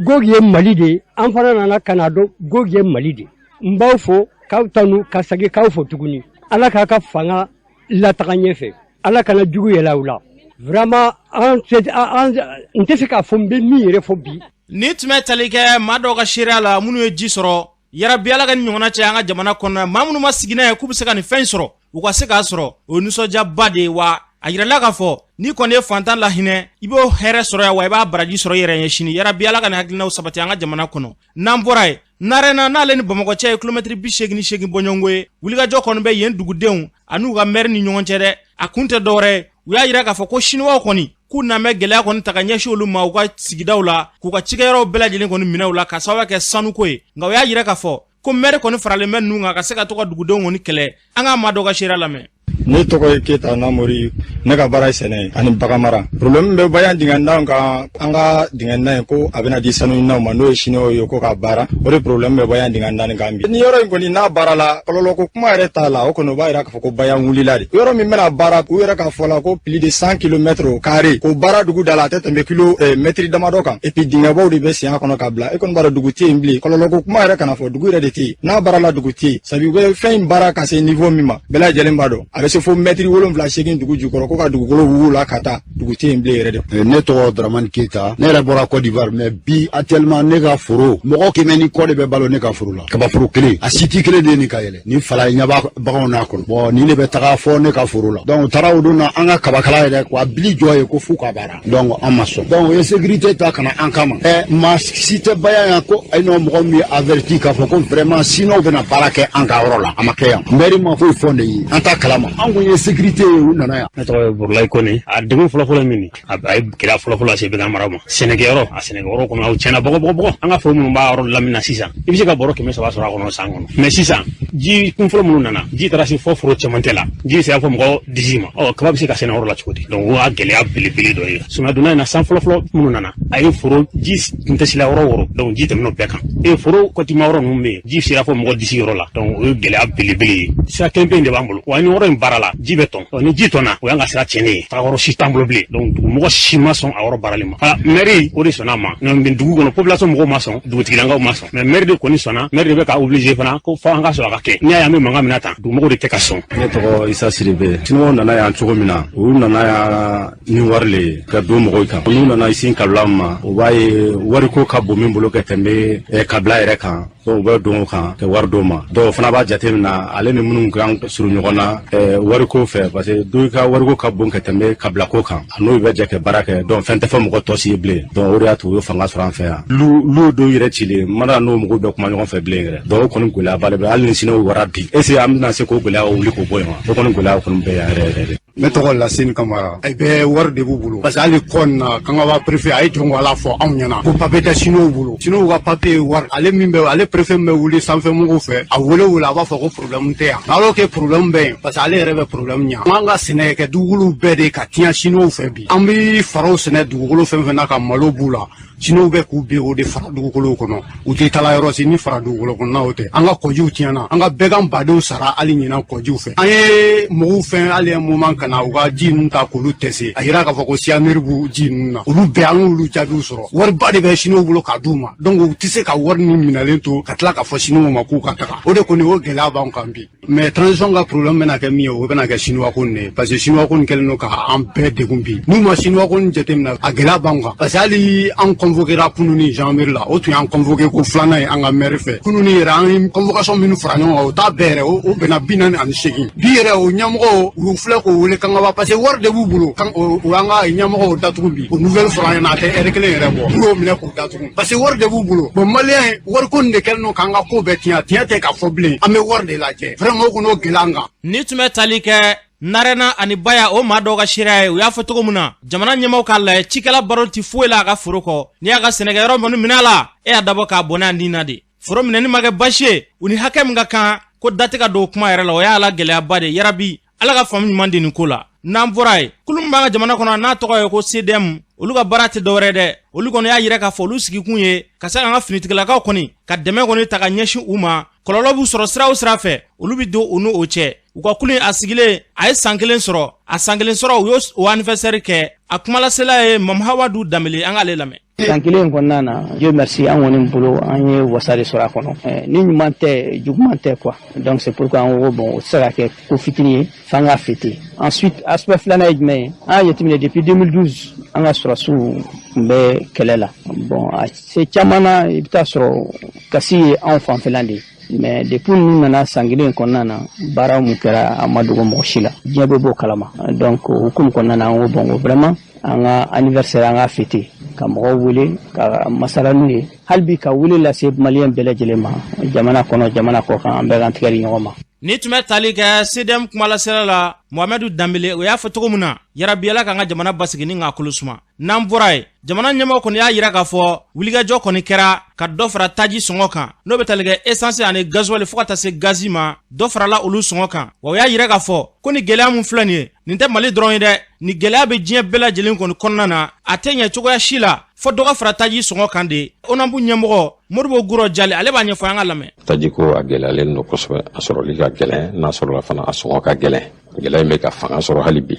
Gogi ye Mali de ye. An fana nana ka na dɔn Gogi ye Mali de. N b'aw fo. K'aw tanu ka segin k'aw fo tuguni. Ala k'a ka fanga lataga ɲɛfɛ. Ala kana jugu yɛlɛ aw la. Vraiment an n tɛ se k'a fɔ n bɛ min yɛrɛ fɔ bi. Nin tun bɛ tali kɛ maa dɔw ka seereya la minnu ye ji sɔrɔ. Yarabi Ala ka nin ɲɔgɔnna caya an ka jamana kɔnɔ. Maa minnu ma sigi n'a ye k'u bɛ se ka nin fɛn in sɔrɔ, u ka se k'a sɔrɔ, o ye nisɔndiyaba de ye. Wa a yirala k'a fɔ n'i kɔni ye fantan lahinɛ, i b'o hɛrɛ sɔrɔ yan, wa i b'a baraji sɔrɔ i yɛrɛ ɲɛ sini. Yarabi Ala ka nin hakilinaw sabati an ka jamana kɔnɔ. N'an bɔra yen, Narena n'ale ni Bamakɔ cɛ ye kilomɛtiri 88 bɔɲɔgɔnko ye, wulikajɔ kɔni bɛ yen dugudenw an'u ka mɛri ni ɲɔgɔn cɛ dɛ. A kun tɛ dɔwɛrɛ ye, u y'a yira k'a fɔ ko siniwaw kɔni k'u nan bɛ gɛlɛya kɔni ta ka ɲɛsin olu ma u ka sigidaw la, k'u ka cikɛyɔrɔw bɛɛ lajɛlen kɔni minɛ u la ka sababu kɛ sanuko ye. Nka u y'a yira k'a fɔ ko mɛri kɔni faralen bɛ ninnu kan ka se ka to ka dugudenw kɔni kɛlɛ. An ka maa dɔ ka seereya lamɛn. Ne tɔgɔ ye Keyita Namori, ne ka baara ye sɛnɛ ye ani baganmara. Problème bɛ Bayan dingɛndanw kan, an ka dingɛndan ye ko a bɛna di sanuɲininaw ma, n'o ye siniwaw ye, ko k'a baara. O de problème bɛ Bayan dingɛndan nin kan bi. Ni yɔrɔ in kɔni n'a baara la, kɔlɔlɔko kuma yɛrɛ t'a la, o kɔni o b'a yira k'a fɔ ko Bayan wulila de. Yɔrɔ min bɛna baara, u yɛrɛ k'a fɔ la ko plus de 100 kilomètres au carré, k'o baara dugu da la, a tɛ tɛmɛ kilo mɛtiri damadɔ kan. Et puis dingɛbaw de bɛ sen a kɔnɔ ka bila. E kɔni b'a dɔn dugu tɛ yen bilen. Kɔlɔlɔko kuma yɛrɛ kana fɔ, dugu yɛrɛ de tɛ yen. N'a baara la, dugu tɛ yen. Sabu u bɛ fɛn in baara ka se niveau min ma, bɛɛ lajɛlen b'a dɔn a bɛ se fo mɛtiri 7 8 dugu jukɔrɔ, ko ka dugukolo wugu la ka taa, dugu tɛ yen bilen yɛrɛ de. Ne tɔgɔ Dramani Keyita, ne yɛrɛ bɔra Côte d'Ivoire, mais bi actuellement ne ka foro, mɔgɔ 100 ni kɔ de bɛ balo ne ka foro la. Kabaforo kelen, a siti kelen de ye nin ka yɛlɛ nin fala ye, ɲɛ b'a baganw n'a kɔnɔ. Bon, nin de bɛ taga fɔ ne ka foro la. Donc u taara o don na an ka kabakala yɛrɛ ko a bili jɔ ye ko f'u ka baara. Donc an ma sɔn. Donc u ye sécurité ta ka na an kama. Maa si tɛ Bayan yan ko ayi nɔ mɔgɔ min ye averti k'a fɔ ko vraiment siniwaw bɛna baara kɛ an ka yɔrɔ la. A ma kɛ yan. Mɛri ma foyi fɔ ne ye. An t'a kalama. An kun ye sécurité ye, u nana yan. Ne tɔgɔ ye Burulayi Kone. A degun fɔlɔfɔlɔ min, a ye gɛlɛya fɔlɔfɔlɔ lase bagan mara ma. Sɛnɛkɛyɔrɔ, a sɛnɛkɛyɔrɔ kɔnɔ, aw tiɲɛna bɔgɔbɔgɔbɔgɔ. An ka foro minnu b'a yɔrɔ lamini na sisan, i bɛ se ka bɔrɔ 300 sɔrɔ a kɔnɔ san kɔnɔ. Mais sisan, ji kunfɔlɔ minnu nana, ji taara se fɔ foro cɛmancɛ la, ji sera fɔ mɔgɔ disi ma. Ɔ, kaba bɛ se ka sɛnɛ yɔrɔ la cogo di? Donc o y'a gɛlɛya belebele dɔ ye. Samiya donda in na, san fɔlɔfɔlɔ minnu nana, a ye foro ji tun tɛ sila yɔrɔ o yɔrɔ, donc ji tɛmɛn'o bɛɛ kan. E foro kɔtima yɔrɔ ninnu bɛ yen, ji sera fɔ mɔgɔ disi yɔrɔ la. Donc o ye gɛlɛya belebele ye. Sira kelen pe de b'an bolo, wa ni yɔrɔ in baara la, ji bɛ tɔn. Ɔ, ni ji tɔnna, o y'an ka sira tiɲɛnen ye, tagayɔrɔ si t'an bolo bilen. Donc dugumɔgɔ si ma sɔn a yɔrɔ baarali ma. Ala mɛri o de sɔnna a ma, nka dugu kɔnɔ population mɔgɔw ma sɔn, dugutigilakaw ma sɔn, mais mɛri de kɔni sɔnna. Mɛri de bɛ ka obligé fana ko fo an ka sɔrɔ a ka kɛ. N'i y'a ye an bɛ mankan min na tan, dugumɔgɔw de tɛ ka sɔn. Ne tɔgɔ Isa Sidibe. Siniwaw nana yan cogo min na, u nana yan ni wari le ye ka don mɔgɔw kan. N'u nana sin kabila ma, u b'a ye wariko ka bon min bolo ka tɛmɛ kabila yɛrɛ kan, donc u bɛ don o kan ka wari d'o ma. Dɔw fana b'a jate min na, ale ni minnu kan surun ɲɔgɔn na wariko fɛ, parce que dɔw ka wariko ka bon ka tɛmɛ kabilako kan, a n'o bɛ jɛ ka baara kɛ. Donc fɛn tɛ fɔ mɔgɔ tɔ si ye bilen. Donc o de y'a to u ye fanga sɔrɔ an fɛ yan. Lu dɔw yɛrɛ cilen mana n'o mɔgɔw bɛ kuma ɲɔgɔn fɛ bilen yɛrɛ. Donc o kɔni gɛlɛyaba de bɛ. Hali ni siniwaw wara bi, est ce que an bɛna se k'o gɛlɛya wuli k'o bɔ yen wa? O kɔni gɛlɛya kɔni bɛ yan yɛrɛ yɛrɛ de. Ne tɔgɔ Lasine Kamara. A bɛɛ wari de b'u bolo, parce que hali kɔ nin na, Kangaba préfet a ye jɔn ko Ala fɔ anw ɲɛna ko papier tɛ siniwaw bolo. Siniwaw ka papier ye wari. Ale min bɛ, ale préfet min bɛ wuli sanfɛ mɔgɔw fɛ, a wele wele, a b'a fɔ ko problème tɛ yan, alors que problème bɛ yen, parce que ale yɛrɛ bɛ problème ɲɛ. An ka sɛnɛ kɛ dugukolow bɛɛ de ka tiɲɛ siniwaw fɛ bi. An bɛ faraw sɛnɛ dugukolo fɛn fɛn na ka malo b'u la, siniwaw bɛ k'u bin o de fara dugukolow kɔnɔ. U tɛ taala yɔrɔ si ni fara dugukolo kɔnɔnaw tɛ. An ka kɔjiw tiɲɛna, an ka bɛgan badenw sara hali ɲinan kɔjiw fɛ. An ye mɔgɔw fɛn hali un moment ka na u ka ji ninnu ta k'olu tester, a yira k'a fɔ ko cyanure b'u ji ninnu na. Olu bɛɛ, an y'olu jaabiw sɔrɔ. Wariba de bɛ siniwaw bolo k'a d'u ma, donc u tɛ se ka wari min minɛlen to ka tila k'a fɔ siniwaw ma k'u ka taga. O de kɔni, o gɛlɛya b'an kan bi. Mais transition ka problème bɛna kɛ min ye, o bɛna kɛ chinois ko nin de ye, parce que chinois ko nin kɛlen don ka an bɛɛ degun bi. N'u ma chinois ko nin jateminɛ, a gɛlɛya b'an kan, parce que hali an convoquera kunun ni gendarmerie la, o tun y'an convoqué ko filanan ye an ka maire fɛ kunun ni yɛrɛ. An ye convocation minnu fara ɲɔgɔn kan, o t'a bɛɛ yɛrɛ, o bɛnna 48. Bi yɛrɛ, o ɲɛmɔgɔw, u filɛ k'o wele Kangaba, parce que wari de b'u bolo. O y'an ka ɲɛmɔgɔw datugu bi. O nouvelle fɔra an ɲɛna, a tɛ heure kelen yɛrɛ bɔ, u y'o minɛ k'o datugu, parce que wari de b'u bolo. Bon, malien, wariko nin de kɛlen don k'an ka ko bɛɛ tiɲɛ. Tiɲɛ tɛ k'a fɔ bilen, an bɛ wari de lajɛ. Vraiment, o kɔni, o gɛlɛya an kan. Ni tun bɛ tali kɛ Narena ani Baya, o maa dɔw ka seereya ye. U y'a fɔ cogo min na, jamana ɲɛmaaw k'a lajɛ, cikɛla baro tɛ foyi la a ka foro kɔ. N'i y'a ka sɛnɛkɛyɔrɔ kɔni minɛ a la, e y'a dabɔ k'a bɔnɛ a nin na de. Foro minɛni ma kɛ baasi ye, u ni hakɛ min ka kan, ko da tɛ ka don o kuma yɛrɛ la. O y'a la gɛlɛyaba de yarabi. Ala ka faamu ɲuman di nin ko la. N'an bɔra yen, kulu min b'an ka jamana kɔnɔ n'a tɔgɔ ye ko CDM, olu ka baara tɛ dɔwɛrɛ dɛ. Olu kɔni y'a yira k'a fɔ olu sigikun ye ka se k'an ka finitigilakaw kɔni ka dɛmɛ kɔni ta ka ɲɛsin u ma. Kɔlɔlɔ b'u sɔrɔ sira o sira fɛ, olu bɛ don u n'o cɛ. U ka kulu in a sigilen, a ye san kelen sɔrɔ. A san kelen sɔrɔ, u y'o o anniversaire kɛ. A kumalasela ye Mamahawadu Danbele, an k'ale lamɛn. San kelen in kɔnɔna na, Dieu merci, an kɔni bolo an ye wasa de sɔrɔ a kɔnɔ. Ni ɲuman tɛ, juguman tɛ quoi. Donc c'est pourquoi an ko bon, o tɛ se ka kɛ ko fitinin ye f'an k'a fêter. Ensuite, aspect filanan ye jumɛn ye? An y'a jateminɛ depuis 2012, an ka sɔrɔsiw tun bɛ kɛlɛ la. Bon, a se caman na, i bɛ taa sɔrɔ kasi ye anw fanfɛla de ye. Mais depuis ninnu nana san kelen in kɔnɔna na, baara mun kɛra, a ma dogo mɔgɔ si la, diɲɛ bɛ b'o kalama. Donc o hukumu kɔnɔna na, an ko bon, ko vraiment an ka anniversaire, an ka fêter, ka mɔgɔw wele ka masala n'u ye, hali bi ka wele lase maliyɛn bɛɛ lajɛlen ma, jamana kɔnɔ, jamana kɔ kan, an bɛɛ k'an tigɛ di ɲɔgɔn ma. Ni tun bɛ tali kɛ CDM kumalasela la, Mohamɛdu Danbele, o y'a fɔ cogo min na, yarabi Ala k'an ka jamana basigi ni k'a kolo suma. N'an bɔra yen, jamana ɲɛmɔgɔ kɔni y'a yira k'a fɔ wulikajɔ kɔni kɛra ka dɔ fara taji sɔngɔ kan, n'o bɛ tali kɛ essence ani gasoil fo ka taa se gazi ma, dɔ farala olu sɔngɔ kan. Wa u y'a yira k'a fɔ ko ni gɛlɛya mun filɛ nin ye, nin tɛ Mali dɔrɔn ye dɛ, ni gɛlɛya bɛ diɲɛ bɛɛ lajɛlen kɔni kɔnɔna na. A tɛ ɲɛ cogoya si la fɔ dɔ ka fara taji sɔngɔ kan de. ONAB ɲɛmɔgɔ Modibo Gurɔ Jale, ale b'a ɲɛfɔ, an ka lamɛn. Tajiko a gɛlɛyalen don kosɛbɛ, a sɔrɔli ka gɛlɛn, n'a sɔrɔla fana a sɔngɔ ka gɛlɛn. Gɛlɛya in bɛ ka fanga sɔrɔ hali bi,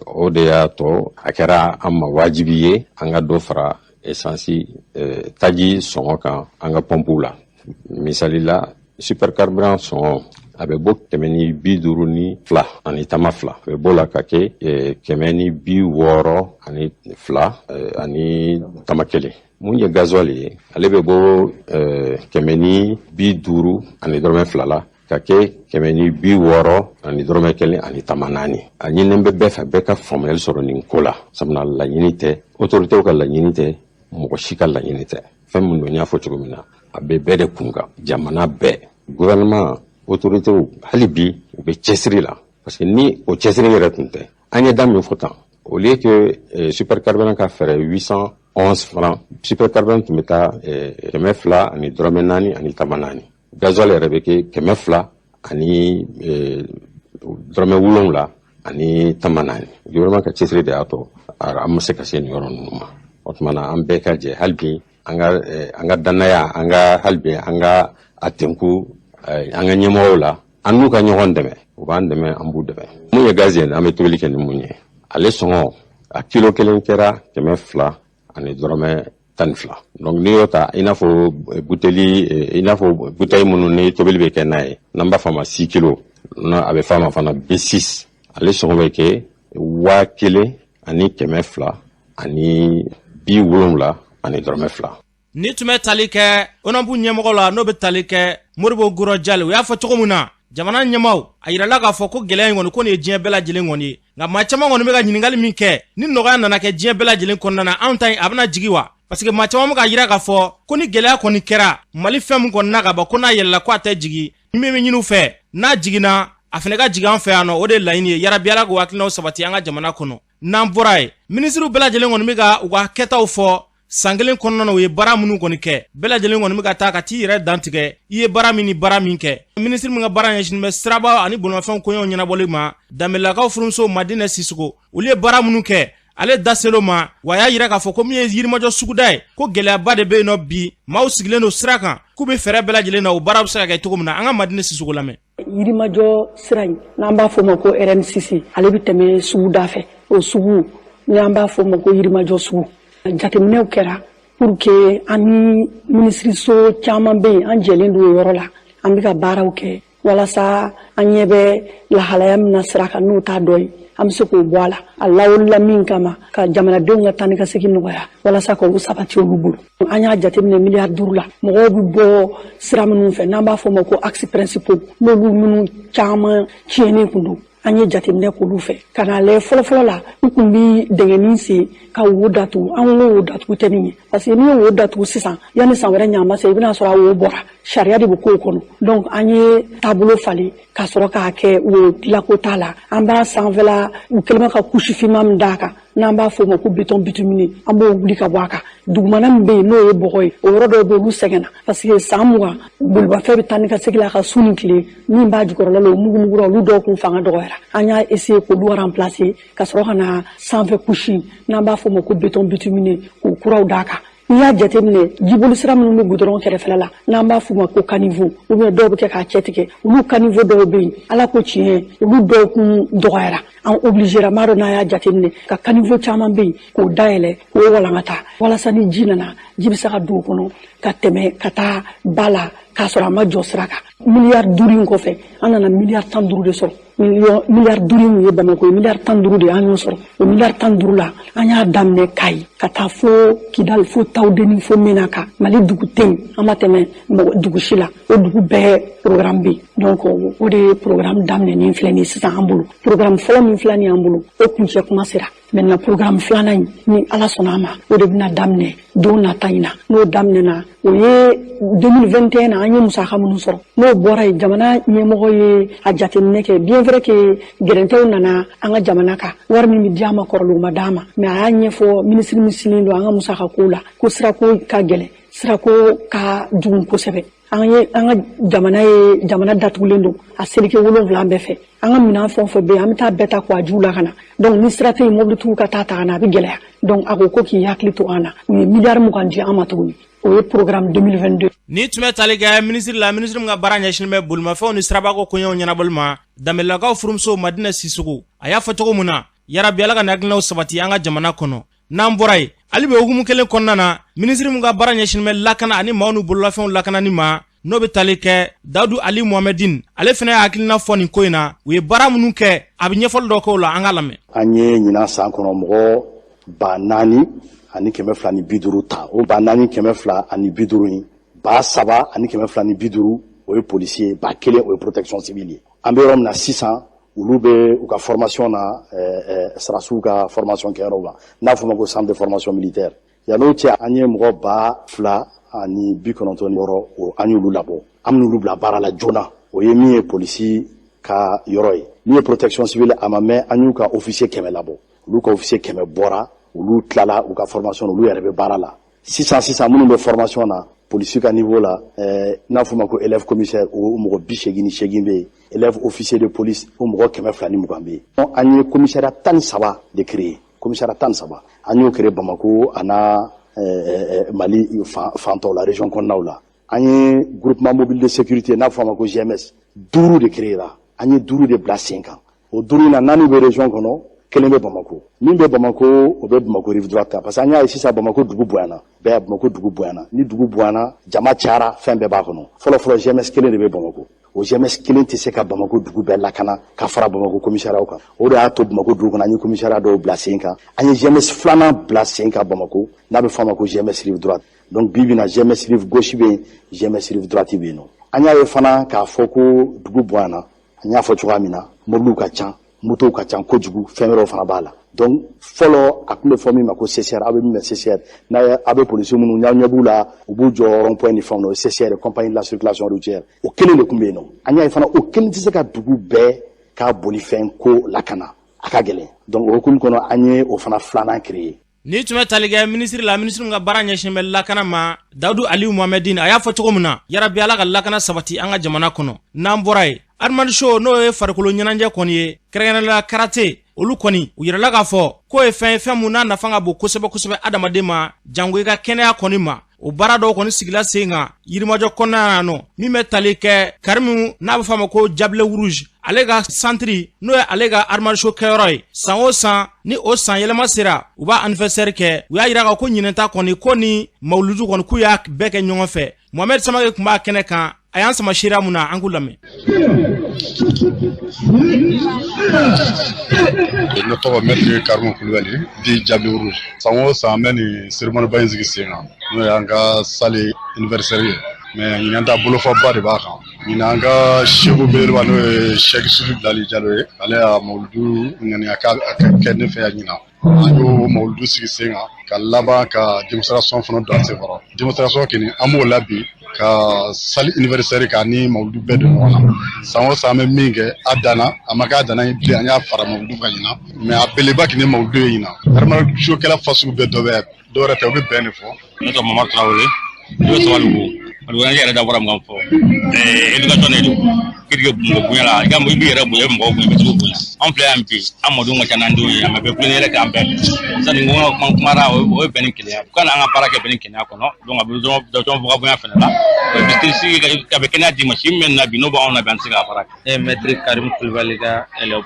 o de y'a to a kɛra an ma wajibi ye an ka dɔ fara esansi taji sɔngɔ kan an ka pɔnpuw la. Misali la, supercarburant sɔngɔ a bɛ bɔ 152.2, a bɛ bɔ la ka kɛ 162.1. Mun ye gasoil ye, ale bɛ bɔ 150.2 la ka kɛ 160.1.4. A ɲininen bɛ bɛɛ fɛ, bɛɛ ka faamuyali sɔrɔ nin ko la, sabula laɲini tɛ, autoritéw ka laɲini tɛ, mɔgɔ si ka laɲini tɛ. Fɛn min don, n y'a fɔ cogo min na, a bɛ bɛɛ de kun kan, jamana bɛɛ, gouvernement, autoritéw, hali bi u bɛ cɛsiri la, parce que ni o cɛsiri yɛrɛ tun tɛ, an ye da min fɔ tan, au lieu que supercarburant ka fɛrɛ 811 francs, supercarburant tun bɛ taa 200.44. Gasoil yɛrɛ bɛ kɛ 207.44. Gouvernement ka cɛsiri de y'a to an ma se ka se nin yɔrɔ ninnu ma. O tuma na, an bɛɛ ka jɛ hali bi an ka danaya, an ka hali bi an ka a tenku an ka ɲɛmɔgɔw la, an n'u ka ɲɔgɔn dɛmɛ, u b'an dɛmɛ, an b'u dɛmɛ. Mun ye gazi ye, an bɛ tobili kɛ ni mun ye, ale sɔngɔ a kilo kelen kɛra 212. Donc n'i y'o ta, i n'a fɔ buteli, i n'a fɔ bouteille minnu ni tobili bɛ kɛ n'a ye, n'an b'a fɔ a ma 6 kilo, a bɛ fɔ a ma fana B6, ale sɔngɔ bɛ kɛ 1270.2. Ni tun bɛ tali kɛ ONAB ɲɛmɔgɔ la, n'o bɛ tali kɛ Modibo Gurɔ Jale, u y'a fɔ cogo min na, jamana ɲɛmaw a yirala k'a fɔ ko gɛlɛya in kɔni, ko nin ye diɲɛ bɛɛ lajɛlen kɔni ye. Nka maa caman kɔni bɛ ka ɲininkali min kɛ, ni nɔgɔya nana kɛ diɲɛ bɛɛ lajɛlen kɔnɔna na, anw ta in a bɛna jigi wa? Parce que maa caman bɛ ka yira k'a fɔ ko ni gɛlɛya kɔni kɛra Mali fɛn min kɔni na ka ban, ko n'a yɛlɛla ko a tɛ jigi. Min bɛ ɲini u fɛ, n'a jiginna, a fana ka jigin an fɛ yan nɔ, o de ye laɲini ye. Yarabi Ala k'o hakilinaw sabati an ka jamana kɔnɔ. N'an bɔra yen, minisiriw bɛɛ lajɛlen kɔni bɛ ka u ka kɛtaw fɔ san kelen kɔnɔna na, u ye baara minnu kɔni kɛ. Bɛɛ lajɛlen kɔni bɛ ka taa ka t'i yɛrɛ dantigɛ i ye baara min ni baara min kɛ. Minisiri min ka baara ɲɛsinnen bɛ siraba ani bolimafɛnw koɲɛw ɲɛnabɔli ma, Danbelelakaw furumuso Madinɛ Sisoko, olu ye baara minnu kɛ, ale da selo ma. Wa y'a yira k'a fɔ ko min ye Yirimajɔ suguda ye, ko gɛlɛyaba de bɛ yen nɔ bi, maaw sigilen don sira kan, k'u bɛ fɛɛrɛ bɛɛ lajɛlen na, o baara bɛ se ka kɛ cogo min na. An ka Madinɛ Sisoko lamɛn. Yirimajɔ sira in, n'an b'a fɔ o ma ko RN6, ale bɛ tɛmɛ suguda fɛ. O sugu n'an b'a fɔ o ma ko Yirimajɔ sugu, jateminɛw kɛra pour que an ni minisiriso caman bɛ yen, an jɛlen don o yɔrɔ la, an bɛ ka baaraw kɛ walasa an ɲɛ bɛ lahalaya min na sira kan, n'o t'a dɔ ye, an bɛ se k'o bɔ a la. A lawulila min kama, ka jamanadenw ka taa ni ka segin nɔgɔya, walasa k'olu sabati olu bolo. An y'a jateminɛ miliyari 5 la, mɔgɔw bɛ bɔ sira minnu fɛ, n'an b'a fɔ o ma ko axe principaux, n'olu minnu caman tiɲɛnen kun don, an ye jateminɛ k'olu fɛ ka na lajɛ. Fɔlɔfɔlɔ la, u kun bi dɛngɛnin sen ka wo datugu. An ko wo datugu tɛ nin ye, parce que n'i ye wo datugu sisan, yanni san wɛrɛ ɲama se, i bɛna sɔrɔ a wo bɔra. Sariya de bɛ k'o kɔnɔ. Donc an ye taabolo falen ka sɔrɔ k'a kɛ wo dilako t'a la. An b'a sanfɛla, u kɛlen bɛ ka couche finman min d'a kan, n'an b'a fɔ o ma ko béton bitumineux, an b'o wuli ka bɔ a kan. Dugumana min bɛ yen, n'o ye bɔgɔ ye, o yɔrɔ dɔw bɛ yen, olu sɛgɛnna, parce que san 20 bolibafɛn bɛ taa ni ka segin la ka su ni tile, min b'a jukɔrɔla la, o mugumugura, olu dɔw kun fanga dɔgɔyara. An y'a essayer k'olu remplacer ka sɔrɔ ka na sanfɛ couche, n'an b'a fɔ o ma ko béton bitumineux, k'o kuraw d'a kan. N'i y'a jateminɛ, jiboli sira minnu bɛ goudron kɛrɛfɛla la, n'an b'a f'u ma ko caniveau, ou bien dɔw bɛ kɛ k'a cɛ tigɛ, olu caniveau dɔw bɛ yen, Ala ko tiɲɛ, olu dɔw kun dɔgɔyara. An obligera, m'a dɔn n'a y'a jateminɛ, ka caniveau caman bɛ yen k'o dayɛlɛ, k'o walankata, walasa ni ji nana, ji bɛ se ka don o kɔnɔ ka tɛmɛ ka taa ba la k'a sɔrɔ a ma jɔ sira kan. Miliyari 5 in kɔfɛ, an nana miliyari 15 de sɔrɔ. Miliyari 5 min ye Bamakɔ ye, miliyari 15 de an y'o sɔrɔ. O miliyari 15 la, an y'a daminɛ Kayi ka taa fo Kidali, fo Tawudeni, fo Menaka. Mali dugu tɛ yen an ma tɛmɛ mɔgɔ dugu si la, o dugu bɛɛ programme bɛ yen. Donc o de ye programme daminɛnen filɛ nin ye sisan an bolo. Programme fɔlɔ min filɛ nin ye an bolo, o kuncɛ kuma sera. Maintenant, programme filanan in, ni Ala sɔnna a ma, o de bɛna daminɛ don nata in na. N'o daminɛna, o ye 2021 na, an ye musaka minnu sɔrɔ, n'o bɔra yen, jamana ɲɛmɔgɔ ye a jateminɛ kɛ. Bien vrai que gɛrɛntɛw nana an ka jamana kan, wari min bɛ di an ma kɔrɔlen, o ma d'an ma, mais a y'a ɲɛfɔ minisiri min sigilen don an ka musaka ko la, ko sirako ka gɛlɛn, sirako ka jugu kosɛbɛ. An ye an ka jamana ye jamana datugulen don a seleke 7 bɛɛ fɛ. An ka minɛn fɛn o fɛn bɛ yen, an bɛ taa bɛɛ ta k'ajuw la ka na. Donc ni sira tɛ yen, mobilitigiw ka taa ta ka na, a bɛ gɛlɛya. Donc a ko ko k'i hakili to an na, u ye miliyari 20 di an ma tuguni. O ye programme 2022. Ni tun bɛ tali kɛ minisiri la, minisiri min ka baara ɲɛsinnen bɛ bolimafɛnw ni sirabako koɲɛw ɲɛnabɔli ma, Danbelelakaw furumuso Madina Sisoko, a y'a fɔ cogo min na, yarabi Ala ka nin hakilinaw sabati an ka jamana kɔnɔ. N'an bɔra yen, hali bi hukumu kelen kɔnɔna na, minisiri min ka baara ɲɛsinnen bɛ lakana ani maaw n'u bololafɛnw lakanani ma, n'o bɛ tali kɛ Dawudu Ali Mohamedine, ale fana y'a hakilina fɔ nin ko in na. U ye baara minnu kɛ, a bɛ ɲɛfɔli dɔ k'o la, an k'a lamɛn. An ye ɲinan san kɔnɔ mɔgɔ 4250 ta. O 4250 in, 3250, o ye policier ye, 1000, o ye protection civile ye. An bɛ yɔrɔ min na sisan, olu bɛ u ka formation na, sɔrɔdasiw ka formation kɛyɔrɔw la, n'a fɔ ma ko centre de formation militaire. Yan'o cɛ, an ye mɔgɔ 2096, o an y'olu labɔ, an bɛn'olu bila baara la joona. O ye min ye polisi ka yɔrɔ ye. Min ye protection civile, a ma mɛn, an y'u ka officier 100 labɔ. Olu ka officier 100 bɔra, olu tilala u ka formation, olu yɛrɛ bɛ baara la sisan. Sisan minnu bɛ formation na polisi ka niveau la, n'a fɔ ma ko élève commissaire, o mɔgɔ 88 bɛ yen. Élève officier de police, o mɔgɔ 220 bɛ yen. An ye commissariat 13 de créé. Commissariat 13, an y'o créé Bamako a n'a Mali fan tɔw la, région kɔnɔnaw la. An ye groupement mobile de sécurité, n'a fɔ a ma ko GMS, duuru de créé la. An ye duuru de bila sen kan. O duuru in na, naani bɛ région kɔnɔ, kelen bɛ Bamako. Min bɛ Bamako, o bɛ Bamako rive droite kan, parce que an y'a ye sisan Bamako dugu bonyana bɛɛ. Bamako dugu bonyana, ni dugu bonyana, jama cayara, fɛn bɛɛ b'a kɔnɔ. Fɔlɔ fɔlɔ, GMS kelen de bɛ Bamako. O GMS kelen tɛ se ka Bamako dugu bɛɛ lakana ka fara Bamako commissariat kan. O de y'a to Bamako dugu kɔnɔ, an ye commissariat dɔw bila sen kan. An ye GMS filanan bila sen kan Bamako, n'a bɛ fɔ a ma ko GMS rive droite. Donc bi bi in na, GMS rive gauche bɛ yen, GMS rive droite bɛ yen nɔ. An y'a ye fana k'a fɔ ko dugu bonyana, an y'a fɔ cogoya min na, mobiliw ka ca, motow ka ca kojugu, fɛn wɛrɛw fana b'a la. Donc fɔlɔ, a tun bɛ fɔ min ma ko CCR. Aw bɛ min mɛn CCR n'a ye, aw bɛ polisi minnu n'aw ɲɛ b'u la, u b'u jɔ rond point ni fɛnw na, o ye CCR, compagnie de la circulation routière. O kelen de tun bɛ yen nɔ. An y'a ye fana, o kelen tɛ se ka dugu bɛɛ ka bolifɛn ko lakana, a ka gɛlɛn. Donc o hukumu kɔnɔ, an ye o fana filanan créé. Ni tun bɛ tali kɛ minisiri la, minisiri min ka baara ɲɛsin bɛ lakana ma, Dawudu Aliyu Mohamedine, a y'a fɔ cogo min na, yarabi Ala ka lakana sabati an ka jamana kɔnɔ. N'an bɔra yen, arts martiaux, n'o ye farikolo ɲɛnajɛ kɔni ye, kɛrɛnkɛrɛnnenya karate, olu kɔni u yirala k'a fɔ k'o ye fɛn ye, fɛn mun n'a nafa ka bon kosɛbɛ kosɛbɛ adamaden ma, jango i ka kɛnɛya kɔni ma. O baara dɔw kɔni sigila sen kan Yirimajɔ kɔnɔna na nɔ, min bɛ tali kɛ Karimu, n'a bɛ fɔ a ma ko Diable Rouge, ale ka centre, n'o ye ale ka arts martiaux kɛyɔrɔ ye. San o san, ni o san yɛlɛma sera, u b'a anniversaire kɛ. U y'a yira k'a ko ɲinɛta kɔni ko ni mawuludu kɔni, k'u y'a bɛɛ kɛ ɲɔgɔn fɛ. Mohamed Samake tun b'a kɛnɛ kan, a y'an sama seereya mun na, an k'u lamɛn. Ne tɔgɔ Maître Karimu Kulubali dit Diable Rouge. San o san, an bɛ nin cérémonie ba in sigi sen kan, n'o y'an ka salle anniversaire ye. Mais ɲinan ta, bolofaba de b'a kan. Ɲinan, an ka seku belebeleba, n'o ye Sɛki Sufi Bilali Jalo ye, ale y'a mawuludu ŋaniya k'a kɛ ne fɛ yan ɲinan. An y'o mawuludu sigi sen kan ka laban ka démonstration fana don an senkɔrɔ. Démonstration kɔni, an b'o la bi ka salle anniversaire k'a ni mawuludu bɛɛ don ɲɔgɔn na. San o san, an bɛ min kɛ, a danna, a ma kɛ a danna ye bilen, an y'a fara mawuludu kan ɲinan. Mais a beleba kɔni ye mawuludu ye ɲinan. Arts martiaux kɛla fasugu bɛɛ dɔ bɛ, dɔwɛrɛ tɛ, u bɛ bɛn de fɔ. Ne tɔgɔ Mamadu Tarawele, ne bɛ Sabalibugu. Parce que yɛrɛ dabɔra mun fɔ éducation de don, keninge mɔgɔ bonya la, i ka i b'i yɛrɛ bonya, i bɛ mɔgɔw bonya, i bɛ tigiw bonya. Anw filɛ yan bi, an mɔdenw ka ca n'an denw ye, a bɛɛ kulonkɛ yɛlɛ k'an bɛɛ sani ko kuma kumara, o ye bɛn ni kelenya ka na, an ka baara kɛ bɛn ni kelenya kɔnɔ. Donc a bɛ dɔn fɔ ka bonya fɛnɛ la, a bɛ sigi a bɛ kɛnɛya d'i ma. Si min bɛ na bi, n'o b'anw na bi, an tɛ se k'a baara kɛ. Ne ye maître Karim Kulibali ka élève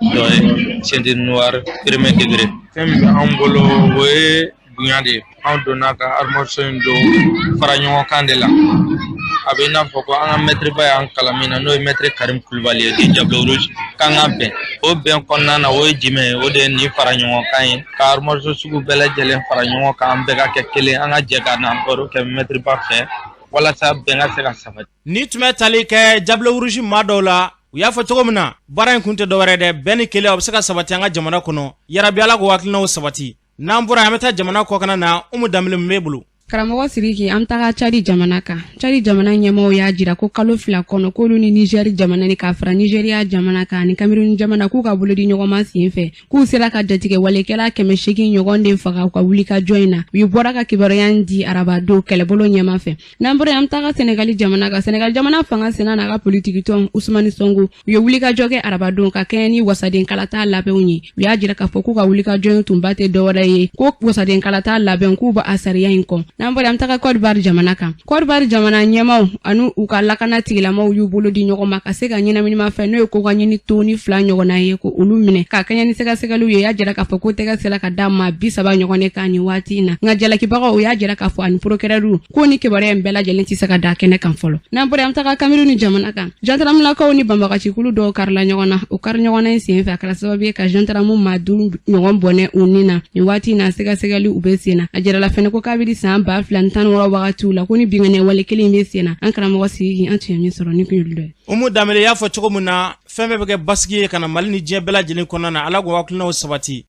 dɔ ye, ceinture noire premier degré. Fɛn min bɛ anw bolo, o ye bonya de ye. Anw donna ka armation in don fara ɲɔgɔn kan de la. A bɛ i n'a fɔ ko an ka maître ba y'an kalan min na, n'o ye maître Karim Kulibali ye dit Diable Rouge, k'an ka bɛn. O bɛn kɔnɔna na, o ye jumɛn ye? O de ye nin fara ɲɔgɔn kan ye, ka armation sugu bɛɛ lajɛlen fara ɲɔgɔn kan, an bɛɛ ka kɛ kelen, an ka jɛ ka na baro kɛ maître ba fɛ walasa bɛn ka se ka sabati. Ni tun bɛ tali kɛ Diable Rouge maa dɔw la, u y'a fɔ cogo min na, baara in kun tɛ dɔwɛrɛ dɛ, bɛn ni kelenya, o bɛ se ka sabati an ka jamana kɔnɔ. Yarabi, Ala k'o hakilinaw sabati. N'an bɔra, an bɛ taa jamana kɔkana na. Umu Danbele, mun b'e bolo? Karamɔgɔ Siriki, an taga Cadi jamana kan. Cadi jamana ɲɛmɔgɔw y'a jira ko kalo 2 kɔnɔ, k'olu ni Nizɛri jamana ni k'a fara Nizeriya jamana kan ani Kameruni jamana, k'u ka bolodi ɲɔgɔnma sen fɛ, k'u sera ka jatigɛ walekɛla 800 ɲɔgɔn de faga u ka wulikajɔ in na. U bɔra ka kibaruya di arabadon kɛlɛbolo ɲɛma fɛ. N'an bɔra, an taga Sɛnɛgali jamana kan. Sɛnɛgali jamana fanga sena n'a ka politikitɔn Usumani Sɔnko, u ye wulikajɔ kɛ arabadon ka kɛɲɛ ni wasaden kalata labɛnw ye. U y'a jira k'a fɔ k'u ka wulikajɔ in tunba tɛ dɔwɛrɛ ye ko wasaden kalata labɛn, k'u b'a sariya in kɔ. N'an bɔra, an taga Côte d'Ivoire jamana kan. Côte d'Ivoire jamana ɲɛmaw ani u ka lakana tigilamaw y'u bolo di ɲɔgɔn ma ka se ka ɲɛnaminimafɛn, n'o ye cocaïne toni 2 ɲɔgɔnna ye, ko olu minɛ ka kɛɲɛ ni sɛgɛsɛgɛliw ye. Y'a jira k'a fɔ ko tɛgɛ sera ka da maa 30 ɲɔgɔn de kan nin waati in na. Nka jalakibagaw, u y'a jira k'a fɔ ani procureur ko ni kibaruya in bɛɛ lajɛlen tɛ se ka da kɛnɛ kan fɔlɔ. N'an bɔra, an taga Kameruni jamana kan. Jandaramulakaw ni banbagacikulu dɔw karila ɲɔgɔn na. O kari ɲɔgɔn na in sen fɛ, a kɛra sababu ye ka jandaramu maa 5 ɲɔgɔn bɔnɛ u ni na. Nin waati in na, sɛgɛsɛgɛli u bɛ sen na. A jirala fɛnɛ ko kabiri san 2016 wagatiw la, ko ni binkanni wale kelen bɛ sen na. An karamɔgɔ Siriki, an tun ye min sɔrɔ ni kun y'olu dɔ ye. Umu Danbele y'a fɔ cogo min na, fɛn bɛɛ bɛ kɛ basigi ye ka na Mali ni diɲɛ bɛɛ lajɛlen kɔnɔna na. Ala k'o hakilinaw sabati.